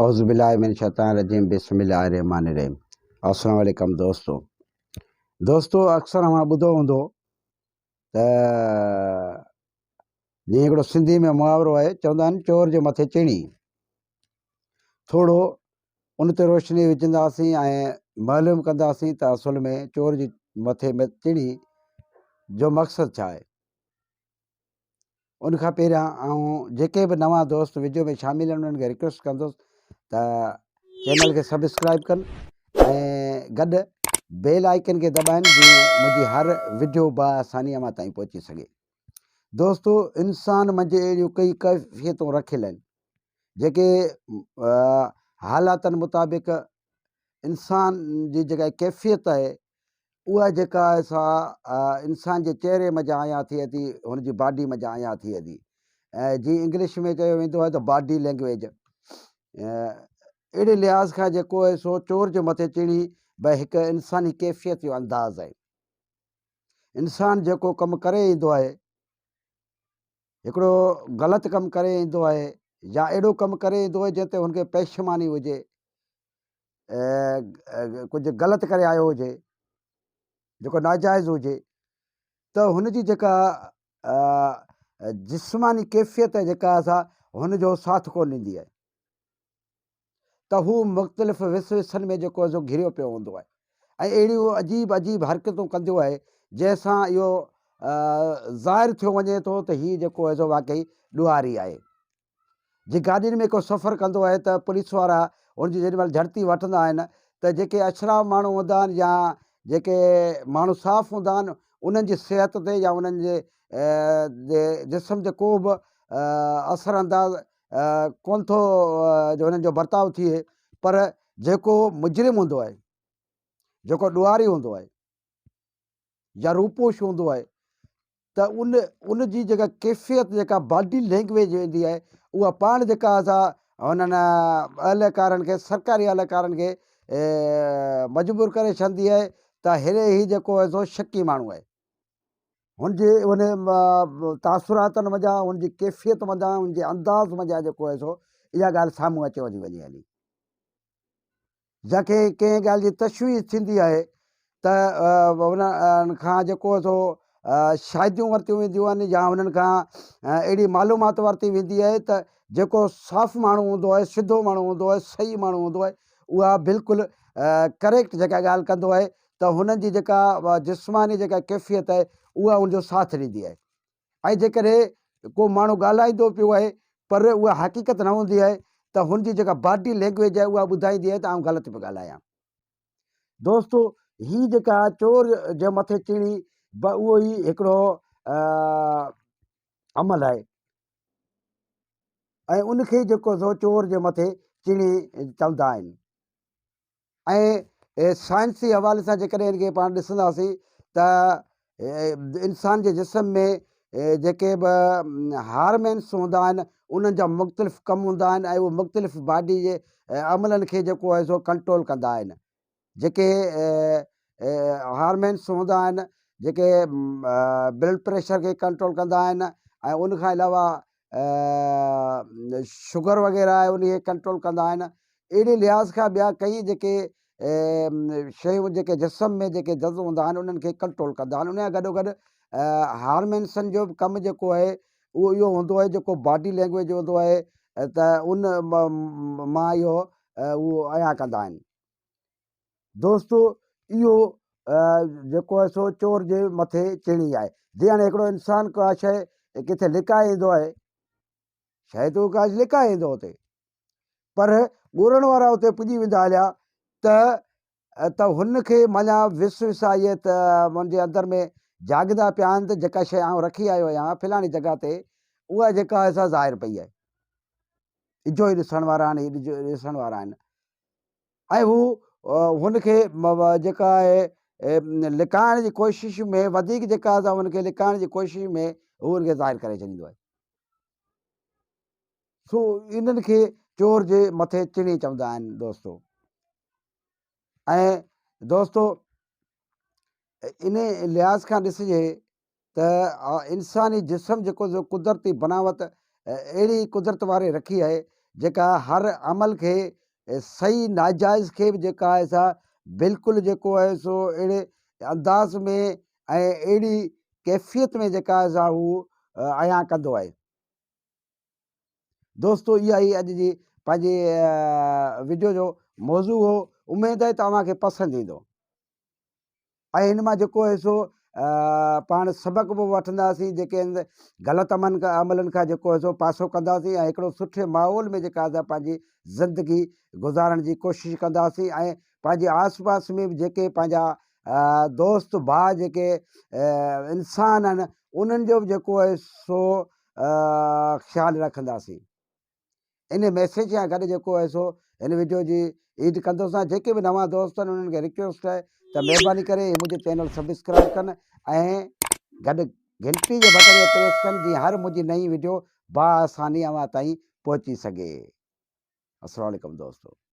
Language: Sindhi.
اعوذ بالله من الشيطان الرجيم بسم الله الرحمن الرحيم السلام عليڪم دوستو دوستو اڪثر اوهان ٻڌو هوندو ته جيئن هڪڙو سنڌي ۾ محاورو آهي چوندا آهن چور جي مٿي چڻي ٿورو ان تي روشني وجهنداسين ۽ معلوم ڪنداسين ته اصل ۾ چور جي مٿي ۾ چڻي جو مقصد ڇا آهي ان کان پهريان آئون جيڪي به نوان دوست وڊيو ۾ شامل آهن انهن کي رڪويسٽ ڪندس ته چينل کي سبسڪرائب ڪن ۽ گڏ بيل آئيڪن کي دٻائن جيئن منهنجي هر وڊيو با آساني اوهان تائين پهچي سگهي. دوستو انسان منجهه اهڙيون ڪئي ڪيفيتون رکيل آهن جيڪي حالاتن مطابق انسان جي جيڪا ڪيفيت آهي اها جيڪا آهي سا انسان جي چهري منجهان عيان ٿئي ٿي، هن جي باڊي منجهان عيان ٿئي ٿي. جيئن انگلش ۾ چيو ويندو آهي ته باڊي لينگويج. اهڙي لحاظ کان جيڪو آهي سو چور جي مٿي چڻي به هڪ انساني ڪيفيت جو انداز آهي. انسان جيڪو ڪم ڪري ايندو آهي، هڪڙو غلط ڪم ڪري ايندو آهي يا اهڙو ڪم ڪري ايندو آهي جنهن تي هن کي پيشماني هجي، ڪجهه غلط ڪري آيو هجي، جيڪو ناجائز هجي ته هن جي جيڪا جسماني ڪيفيت جيڪا سا هن جو ساٿ ڪونه ڏيندي آهي ته هو مختلف وسوسن ۾ جيڪو سو گهريو پيو هوندو آهي ۽ اهڙيون عجيب عجيب حرڪتون ڪندو آهي جنهن سان اهو ظاهر ٿيو وڃي ٿو ته هي جيڪو آهي سو واقعي ڏوهاري آهي. جي گاڏين ۾ ڪو سفر ڪندو آهي ته پوليس وارا هن جي جيڏي مهل جهڙتي وٺندا آهن ته جيڪي اشراف ماڻهو هوندا آهن يا جيڪي ماڻهو صاف هوندا آهن انهن جي صحت تي يا انهن جي جسم تي ڪو به اثر انداز ڪونه ٿو جو انهن جو برتاء ٿئي پر جيڪو مجرم هوندو آهي جيڪو ڏوهاري هوندو آهي يا روپوش هوندو آهي ته ان ان جي جيڪا ڪيفيت جيڪا باڊي لينگويج ويندي آهي اها پاڻ جيڪا سا هنن اهلڪارن کي سرڪاري اهلڪارن کي مجبور ڪري ڇڏندي آهي ته هيري هي جيڪو آهي سو شڪي ماڻهو آهي. هن جي ان تاثراتن منجهان، هن جي ڪيفيت منجهان، هن جي انداز منجهان جيڪو آهي سو اها ڳالهه سامهون اچيو ٿي وڃي هلي. جنهن کي ڪنهن ڳالهه جي تشويش ٿيندي آهي ته انهن کان جيڪو سو شاهديون ورتيون وينديون آهن يا انهن کان اهڙي معلومات ورتي ويندي آهي ته جيڪو صاف ماڻهو هوندو آهي، سڌو ماڻهو هوندو آهي، صحيح ماڻهو هوندو آهي، اها بلڪل ڪريڪٽ جيڪا ڳالهه ڪندو آهي ته هنن جي جيڪا جسماني جيڪا ڪيفيت آهي اها ان جو ساٿ ڏيندي آهي ۽ جيڪڏهن ڪو ماڻهو ڳالهائيندو پيو آهي پر اها حقيقت نه هوندي آهي ته هن جي جيڪا باڊي لينگويج آهي اها ٻڌائيندي آهي ته آئون غلط پيو ڳالهايان. دوستو هي جيڪا چور جي مٿي چڻي به اهو ئي هڪڙو عمل آهي ۽ ان کي جيڪو سو چور جي مٿي چڻي چوندا آهن. ۽ سائنسي حوالي سان جيڪڏهن ان کي پاڻ ڏسنداسين ته انسان جي جسم ۾ جيڪي به هارمونس هوندا آهن انهن جا مختلف ڪم هوندا آهن ۽ اهي مختلف باڊي جي عملن کي جيڪو آهي سو ڪنٽرول ڪندا آهن جيڪي هارمونس هوندا آهن جيڪي بلڊ پريشر کي ڪنٽرول ڪندا آهن ۽ ان کان علاوه شگر وغيره آهي ان کي ڪنٽرول ڪندا آهن اهڙي لحاظ کان ٻيا ڪئي جيڪي شيون جيڪي جسم ۾ جيڪي جز هوندا آهن انهن کي ڪنٽرول ڪندا آهن ان سان گڏو گڏ هارمونسن جو به ڪم جيڪو آهي اهو اهو هوندو آهي جيڪو باڊي لينگويج هوندو آهي ته ان مان اهو اهو عيان ڪندا آهن دوستو اهو جيڪو آهي سو چور جي مٿي چڻي آهي جي هاڻي هڪڙو انسان ڪا شيء ڪٿي لڪائي ايندو آهي شيء ته ڪا لڪائي ايندو اتي پر ڳورڻ وارا اتي پڄي ويندا هليا ته ته هن کي معنيٰ وس وسائي ته منهنجي اندر ۾ جاڳندا پيا آهن ته جيڪا شيء آئون رکي آيو آهيان فلاڻي جڳهه تي اها جيڪا آهي سا ظاهر پئي آهي اجهو ئي ڏسڻ وارا آهن هي ڏسڻ وارا آهن ۽ هو هن کي جيڪا آهي لڪائڻ جي ڪوشش ۾ وڌيڪ جيڪا آهي هن کي لڪائڻ جي ڪوشش ۾ هو هن کي ظاهر ڪري ڇڏيندو آهي سو انهن کي چور جي مٿي چڻي چوندا آهن دوستو ۽ دوستو ان لحاظ کان ڏسجي ته انساني جسم جيڪو سو قدرتي بناوت اهڙي قدرت واري رکي آهي جيڪا هر عمل کي صحيح ناجائز کي به جيڪا آهي سا بلڪل جيڪو آهي سو اهڙي انداز ۾ ۽ اهڙي ڪيفيت ۾ جيڪا آهي سا هو عيان ڪندو آهي. دوستو اها ئي اڄ جي پنهنجي وڊيو جو موضوع هو اميد آهي ته اوهان کي پسند ايندو ۽ هن مان جيڪو آهي سو پاڻ سبق به وٺنداسين جيڪي غلط عمل عملن کان جيڪو آهي سو پاسو ڪنداسين ۽ هڪڙو سٺي ماحول ۾ جيڪا آهي پنهنجي زندگي گذارڻ جي ڪوشش ڪنداسين ۽ پنهنجي آس پاس ۾ به جيڪي پنهنجا دوست ڀاء جيڪي انسان آهن انهن جو به جيڪو آهي سو خيال رکنداسين ان ميسيج سان گڏ جيڪو آهي سو هن وڊيو جي ايڊ ڪندوسان جيڪي به نوان دوست آهن انهن کي رڪويسٽ آهي ته مهرباني ڪري هي منهنجو چينل سبسڪرائب ڪن ۽ گڏ گهنٽي جي بٽن کي پريس ڪن جيئن هر منهنجي نئين وڊيو با آساني اوهان تائين پهچي سگهي السلام عليڪم دوستو.